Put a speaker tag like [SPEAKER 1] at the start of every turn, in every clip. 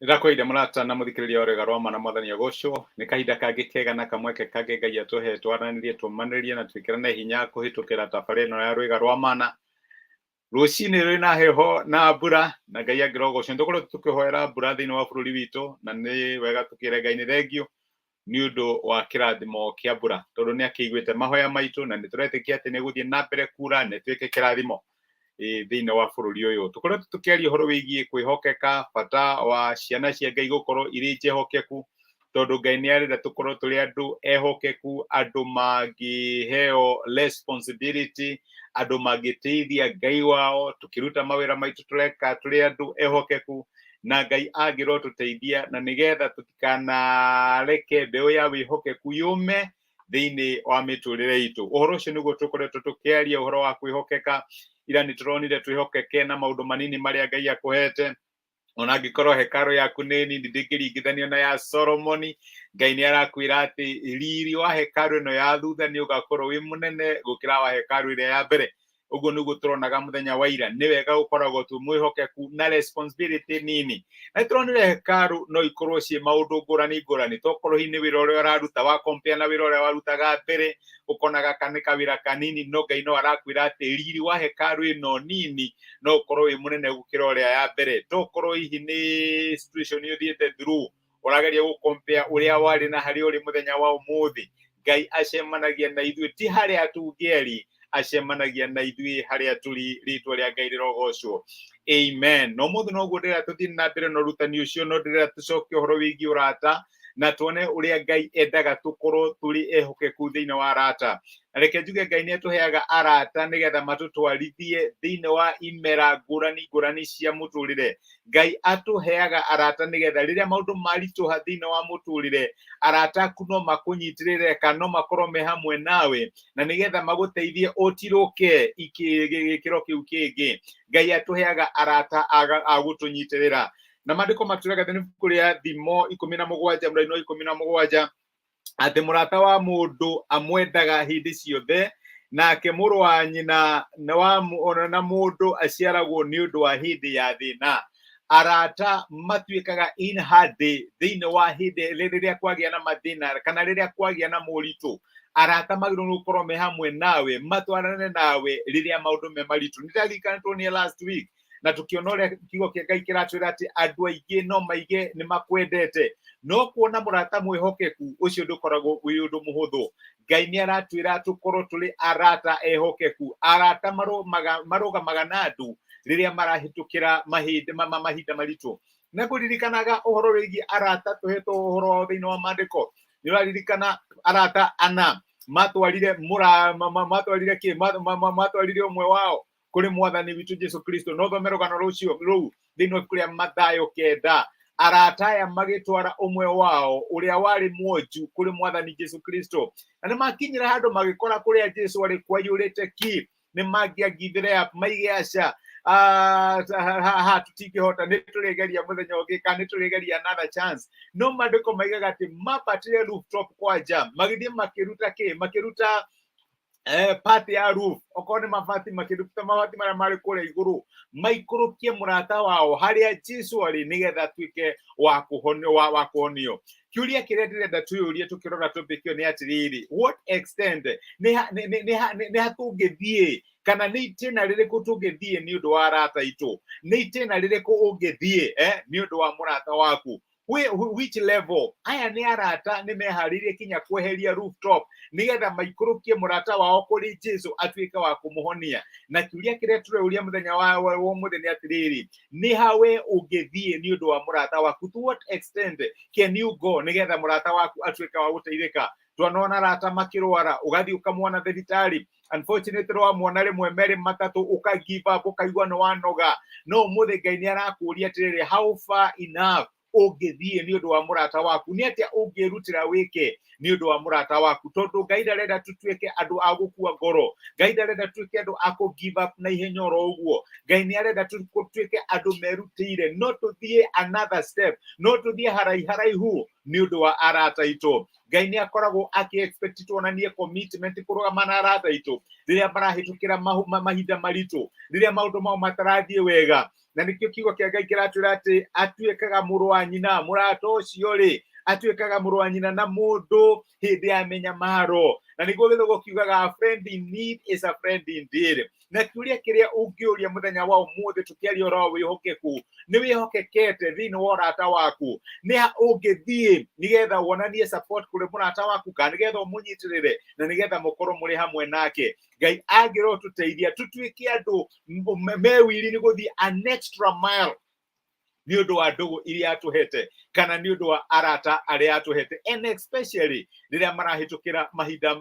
[SPEAKER 1] Nĩndakũgeithia mũrata na mũthikĩrĩria wa Rwĩga rwa Ma na Mwathani agocwo. Nĩ kahinda kangĩ kega na kamweke kangĩ Ngai atũhe twaranĩrie, tũmanĩrie na twĩkĩrane hinya kũhĩtũkĩra tabarĩra ĩno ya Rwĩga rwa Mana. Rũcinĩ rwĩna heho na mbura na Ngai angĩrogocwo. Nĩ tũkoretwo tũkĩhoera mbura thĩinĩ wa bũrũri witũ na nĩ wega tũkĩre Ngai nĩ thengiũ nĩ ũndũ wa kĩrathimo kĩa mbura tondũ nĩ akĩiguĩte mahoya maitũ na nĩ tũretĩkia atĩ nĩ gũthiĩ na mbere kura na ĩtuĩke kĩrathimo thĩinĩ wa bũrũri ũyũ. Tũkoretwo tũkĩaria ũhoro wĩgiĩ kwĩhokeka, bata wa ciana cia Ngai gũkorwo irĩ njĩhokeku, tondũ Ngai nĩ arenda tũkorwo tũrĩ andũ ehokeku, andũ mangĩheo responsibility, andũ mangĩtĩithia Ngai wao, tũkĩruta mawĩra maitũ tũreka tũrĩ andũ ehokeku, na Ngai angĩrotũteithia na nĩgetha tũtikanareke mbeũ ya wĩhokeku yũme thĩinĩ wa mĩtũrĩre itũ. Ũhoro ũcio nĩguo tũkoretwo tũkĩaria ũhoro wa kwĩhokeka. Ira nĩ tũronire twĩhokeke na maũndũ manini marĩa Ngai akũhete, ona angĩkorwo hekarũ yaku nĩ nini ndĩngĩringithanio na ya Solomoni. Ngai nĩ arakwĩra atĩ riri wa hekarũ ĩno ya thutha nĩ ũgakorwo wĩ mũnene gũkĩra wa hekarũ ĩrĩa ya mbere. Ũguo nĩguo tũronaga mũthenya wa ira. Nĩ wega gũkoragwo twĩ mwĩhokeku na responsibility nini. Na tũronire hekarũ no ikorwo ciĩ maũndũ ngũrani ngũrani, tokorwo hihi nĩ wĩra ũrĩa ũraruta wa compare na wĩra ũrĩa warutaga mbere, ũkona gaka nĩ kawĩra kanini, no Ngai no arakwĩra atĩ riri wa hekarũ ĩno nini no ũkorwo wĩ mũnene gũkĩra ũrĩa ya mbere. Tokorwo hihi nĩ situation ũthiĩte through, ũrageria gũ compare ũrĩa warĩ na harĩa ũrĩ mũthenya wa ũmũthĩ. Ngai acemanagia na ithuĩ ti harĩa tũngĩeri, acemanagia na ithuĩ harĩa tũrĩ. Rĩtwa rĩa Ngai rĩrogocwo, amen. No mũthĩ noguo ndĩrenda tũthiĩ na mbere na ũrutani ũcio, no ndĩrenda tũcoke ũhoro wĩgiĩ ũrata na tuone ũrĩa Ngai endaga tũkorwo tũrĩ ehokeku thĩinĩ wa arata. Na reke njuge Ngai nĩ atũheaga arata nĩgetha matũtwarithie thĩinĩ wa imera ngũrani ngũrani cia mũtũrĩre. Ngai atũheaga arata nĩgetha rĩrĩa maũndũ maritũha thĩinĩ wa mũtũrĩre, arata aku no makũnyitĩrĩre kana no makorwo me hamwe nawe na nĩgetha magũteithie ũtirũke gĩkĩro kĩu kĩngĩ. Ngai atũheaga arata a gũtũnyitĩrĩra. Na maandĩko matwĩraga thĩinĩ ibuku rĩa Thimo 17 mũraini wa 17 atĩ mũrata wa mũndũ amwendaga hĩndĩ ciothe, nake mũrũ wa nyina na wa ona na mũndũ aciaragwo nĩ ũndũ wa hĩndĩ ya thĩna. Arata matuĩkaga in handy thĩinĩ wa hĩndĩ rĩrĩa kwagĩa na mathĩna kana rĩrĩa kwagĩa na moritũ. Arata magĩrĩirwo nĩ gũkorwo me hamwe nawe, matwarane nawe rĩrĩa maũndũ me maritũ. Nĩ ndaririkana tuonire last week na tukiona ũrĩa kiugo kĩa Ngai kĩratwĩra atĩ andũ aingĩ no maige nĩ makwendete, no kuona mũrata mwĩhokeku ũcio ndũkoragwo wĩ ũndũ mũhũthũ. Ngai nĩ aratwĩra tũkorwo tũrĩ arata ehokeku, arata marũgamaga na andũ rĩrĩa marahĩtũkĩra mahinda maritũ. Na ngũririkanaga ũhoro wĩgiĩ arata tũhetwo ũhoro wao thĩinĩ wa maandĩko. Nĩ ũraririkana arata ana matwarire mũra matwarire kĩ matwarire ũmwe wao kũrĩ Mwathani witũ Jesu Kristo. No thome rũgano rũcio rũu thĩinĩ wa ibuku rĩa Mathayo 9. Arata aya magĩtwara ũmwe wao ũrĩa warĩ mwonju kũrĩ Mwathani Jesu Kristo, na nĩ makinyire handũ magĩkora kũrĩa Jesu arĩ kwaiyũrĩte ki. Nĩ mangĩangithire up maige aca, haha tũtingĩhota, nĩ tũrĩgeria mũthenya ũngĩ kana nĩ tũrĩgeria another chance. No maandĩko maigaga atĩ mambatire rooftop kwanja, magĩthiĩ makĩruta kĩ makĩruta part ya roof, okorwo nĩ mabati, makĩruta mabati marĩa marĩ kũrĩa igũrũ, maikũrũkie mũrata wao harĩa Jesu arĩ nĩgetha atuĩke wa kũhonio, wa kũhonio. Kĩũria kĩrĩa ndĩrenda twĩyũrie tũkĩrora topic ĩyo nĩ atĩrĩrĩ, what extent nĩ ha tũngĩthiĩ kana nĩ itĩna rĩrĩkũ tũngĩthiĩ nĩ ũndũ wa arata aitũ? Nĩ itĩna rĩrĩkũ ũngĩthiĩ nĩ ũndũ wa mũrata waku? Which level? Aya nĩ arata nĩ meharĩirie kinya kweheria rooftop nĩgetha maikũrũkie mũrata wao kũrĩ Jesu atuĩke wa kũmũhonia. Na kĩũria kĩrĩa tũreuria mũthenya wa ũmũthĩ nĩ atĩrĩrĩ, nĩ ha we ũngĩthiĩ nĩ ũndũ wa mũrata waku? To what extent can you go nĩgetha mũrata waku atuĩke wa gũteithĩka? Twanona arata makĩrwara, ũgathiĩ ũkamwona thibitarĩ, unfortunately wamwona rĩmwe, merĩ, matatũ, ũka give up, ũkaigua nĩ wanoga. No ũmũthĩ Ngai nĩ arakũria atĩrĩrĩ, how far enough ũngĩthiĩ nĩ ũndũ wa mũrata waku? Nĩ atĩa ũngĩrutĩra wĩke nĩ ũndũ wa mũrata waku? Tondũ Ngai ndarenda tũtuĩke andũ a gũkua ngoro. Ngai ndarenda tuĩke andũ a kũ give up na ihenya oro ũguo. Ngai nĩ arenda tũtuĩke andũ merutĩire. No tũthiĩ another step, no tũthiĩ haraiharaihu. Nĩ ũndũ wa arata aitũ, Ngai nĩ akoragwo akĩ expect tuonanie commitment kũrũgama na arata aitũ rĩrĩa marahĩtũkĩra mahinda maritũ, rĩrĩa maũndũ mao matarathiĩ wega. Na nĩkĩo kiugo kĩa Ngai kĩratwĩra atĩ atuĩkaga mũrũ wa nyina, mũrata ũcio rĩ, atuĩkaga mũrũ wa nyina na mũndũ hĩndĩ ya mĩnyamaro. Na nĩguo Gĩthũngũ kiugaga, "A friend in need is a friend indeed." Na kĩũria kĩrĩa ũngĩũria mũthenya wa ũmũthĩ tũkĩaria ũhoro wa wĩhokeku: nĩ wĩhokekete thĩinĩ wa ũrata waku? Nĩ ha ũngĩthiĩ nĩgetha wonanie support kũrĩ mũrata waku, kana nĩgetha ũmũnyitĩrĩre na nĩgetha mũkorwo mũrĩ hamwe nake? Ngai angĩrotũteithia tũtuĩke andũ mewiri nĩ gũthiĩ an extra mile nĩ ũndũ wa ndũgũ iria atũhete kana nĩ ũndũ wa arata arĩa atũhete, and especially rĩrĩa marahĩtũkĩra mahinda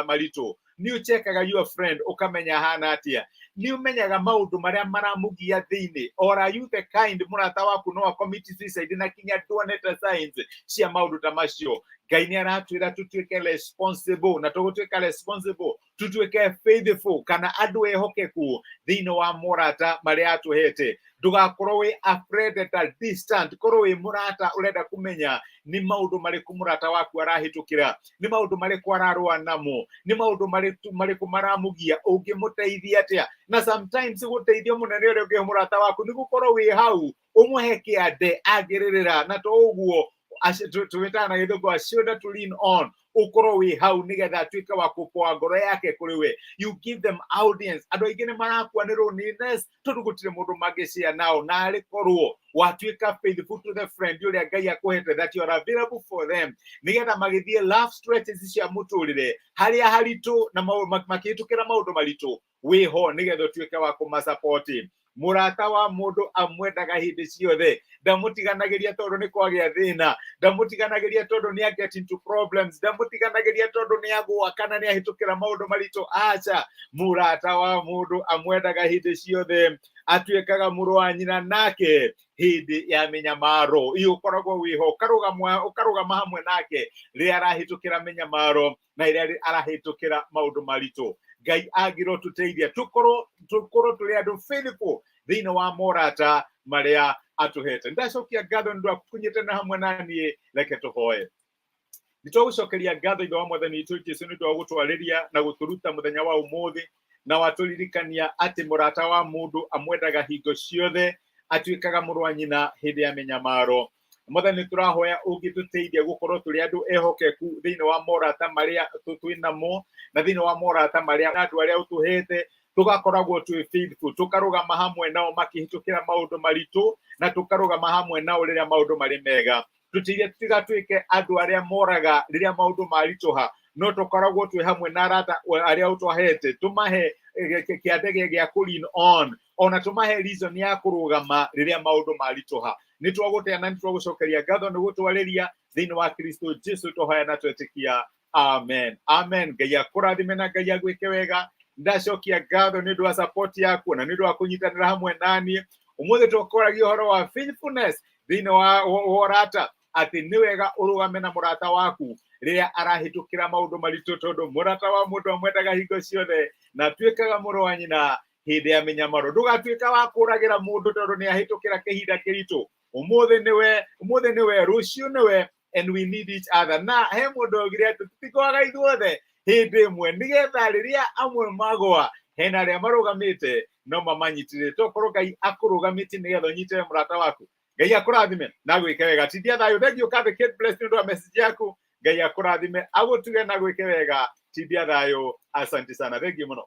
[SPEAKER 1] maritũ. Nĩ ũchekaga your friend ũkamenya hana atĩa, nĩ ũmenyaga maũndũ marĩa maramũgia thĩinĩ, or are you the kind mũrata waku no acommit suicide na kinya nduonete signs cia maũndũ ta macio? Ngai nĩ aratwĩra tũtuĩke responsible, na tũgũtuĩka responsible tũtuĩke faithful kana andũ ehokeku thĩinĩ wa morata marĩa atũhete. Ndũgakorwo wĩ a friend ta distant, korwo wĩ mũrata ũrenda kũmenya nĩ maũndũ marĩkũ mũrata waku arahĩtũkĩra, nĩ maũndũ marĩkũ ararũa namo, nĩ maũndũ marĩkũ maramũgia, ũngĩmũteithia atĩa. Na sometimes gũteithio mũnene ũrĩa ũngĩhe mũrata waku nĩ gũkorwo wĩ hau ũmũhe kĩande angĩrĩrĩra, na to ũguo tũwĩtaga na Gĩthũngũ a shoulder to lean on. Ũkorwo wĩ hau nĩgetha atuĩke wa kũpoa ngoro yake kũrĩ we. You give them audience. Andũ aingĩ nĩ marakua nĩ loneliness tondũ gũtirĩ mũndũ mangĩshare nao. Na arĩ korwo watuĩka faithful to the friend ũrĩa Ngai akũhete, that you are available for them, nĩgetha magĩthiĩ love stretches cia mũtũrĩre harĩa haritũ na makĩhĩtũkĩra maũndũ maritũ, wĩho nĩgetha ũtuĩke wa kũmasupport. Mũrata wa mũndũ amwendaga hĩndĩ ciothe, ndamũtiganagĩria tondũ nĩ kwagĩa thĩna, ndamũtiganagĩria tondũ nĩ get into problems, ndamũtiganagĩria tondũ nĩ agũa kana nĩ ahĩtũkĩra maũndũ maritũ. Aca, mũrata wa mũndũ amwendaga hĩndĩ ciothe, atuĩkaga mũrũ wa nyina nake hĩndĩ ya mĩnyamaro. Iyo ũkoragwo wĩho, ũkarũgama hamwe nake rĩrĩa arahĩtũkĩra mĩnyamaro na rĩrĩa arahĩtũkĩra maũndũ maritũ. Ngai angĩrotũteithia tũkorwo tũrĩ andũ faithful thĩinĩ wa morata marĩa atũhete. Ndacokia ngatho nĩ ũndũ wa kũnyitana hamwe na niĩ. Reke tũhoe. Nĩ twagũcokeria ngatho, Ithe wa Mwathani witũ Jesu, nĩ ũndũ wa gũtwarĩria na gũtũruta mũthenya wa ũmũthĩ, na watũririkania atĩ mũrata wa mũndũ amwendaga hingo ciothe, atuĩkaga mũrũ wa nyina hĩndĩ ya mĩnyamaro. Mwathani, tũrahoya ũngĩtũteithia gũkorwo tũrĩ andũ ehokeku thĩinĩ wa morata marĩa twĩ namo na thĩinĩ wa morata marĩa andũ arĩa ũtũhete, tũgakoragwo twĩ faithful, tũkarũgama hamwe nao makĩhĩtũkĩra maũndũ maritũ na tũkarũgama hamwe nao rĩrĩa maũndũ marĩ mega. Tũteithie tũtigatuĩke andũ arĩa moraga rĩrĩa maũndũ maritũha, no tũkoragwo twĩ hamwe na arata arĩa ũtwahete, tũmahe kĩande gĩa kũ lean on, ona tũmahe reason ya kũrũgama rĩrĩa maũndũ maritũha. Nĩ twagũtĩa na nĩ twagũcokeria ngatho nĩ gũtwarĩria. Thĩinĩ wa Kristo Jesu tũhoya na twetĩkia, amen, amen. Ngai akũrathime na Ngai agwĩke wega. Ndacokia ngatho nĩ ũndũ wa support yaku na nĩ ũndũ wa kũnyitanĩra hamwe naniĩ. Ũmũthĩ tũkoragia ũhoro wa faithfulness thĩinĩ wa ũrata, atĩ nĩ wega ũrũgame na mũrata waku rĩrĩa arahĩtũkĩra maũndũ maritũ, tondũ mũrata wa mũndũ amwendaga hingo ciothe na atuĩkaga mũrũ wa nyina hĩndĩ ya mĩnyamaro. Ndũgatuĩka wa kũragĩra mũndũ tondũ nĩ ahĩtũkĩra kĩhinda kĩritũ. Ũmũthĩ nĩwe, ũmũthĩ nĩwe, rũciũ nĩwe, and we need each other. Na he mũndũ augire atĩ tũtigwaga ithuothe hĩndĩ ĩmwe, nĩgetha rĩrĩa amwe magwa, hena arĩa marũgamĩte no mamanyitĩrĩre. Tokorwo Ngai akũrũgamĩtie nĩgetha ũnyitĩre mũrata waku. Ngai akũrathime na gwĩke wega. Tindia thayũ. Thank you, Kate Kate Bless, nĩ ũndũ wa message yaku. Ngai akũrathime, agũtuge na gwĩke wega. Tindia thayũ. Asante sana, thank you mũno.